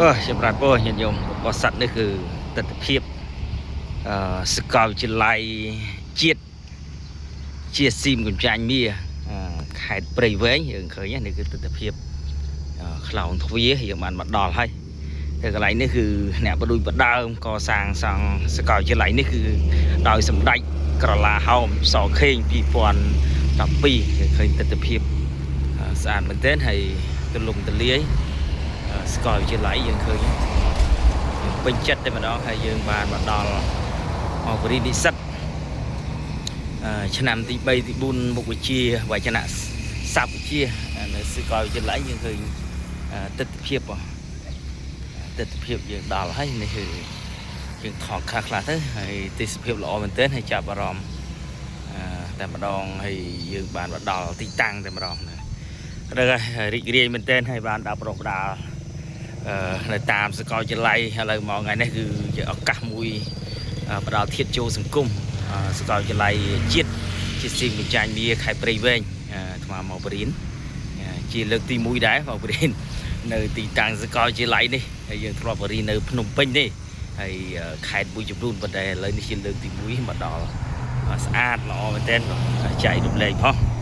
អឺចម្រើនពរញាតិញោមបរិស័ទនេះគឺទស្សនភាពអឺសកលវិទ្យាល័យជាតិជាស៊ីមកំចាញ់មាអឺខេត្តព្រៃវែងយើងឃើញនេះគឺទស្សនភាពអឺខ្លោងទ្វារយើងបានមកដល់ហើយតែកន្លែងនេះគឺអ្នកបដួយបដើមកសាងសង់សកលវិទ្យាល័យនេះគឺដោយសម្ដេចក្រឡាហោមសខេង2012យើងឃើញទស្សនភាពអឺស្អាតមែនទែនហើយទលំទលាយ ស្កលវិទ្យាល័យយើងឃើញយើងពេញចិត្តតែម្ដងហើយយើងបានមកដល់មកបរិនិស្សិតអឺឆ្នាំទី3ទី4មុខវិជ្ជាវចនៈស័ព្ទវិទ្យានៅសាកលវិទ្យាល័យយើងឃើញទស្សនភាពទស្សនភាពយើងដល់ហើយនេះគឺយើងថតខ្លះខ្លះទៅហើយទេសភាពល្អមែនទែនហើយចាប់អារម្មណ៍អឺតែម្ដងហើយយើងបានមកដល់ទីតាំងតែម្ដងណាដឹងហើយរីករាយមែនទែនហើយបានដល់ប្រកដាល អឺនៅតាមសកលវិទ្យាល័យឥឡូវមកថ្ងៃនេះគឺជាឱកាសមួយអឺផ្ដល់ធាតុចូលសង្គមអឺសកលវិទ្យាល័យជាតិជាស៊ីមបញ្ចាញ់មាខេត្តព្រៃវែងអឺអាត្មាមកបរៀនអឺជាលើកទី1ដែរមកបរៀននៅទីតាំងសកលវិទ្យាល័យនេះហើយយើងធ្លាប់បរៀននៅភ្នំពេញទេហើយខេត្តមួយចំនួនប៉ុន្តែឥឡូវនេះជាលើកទី1មកដល់ស្អាតល្អមែនទែនចែករំលែកផង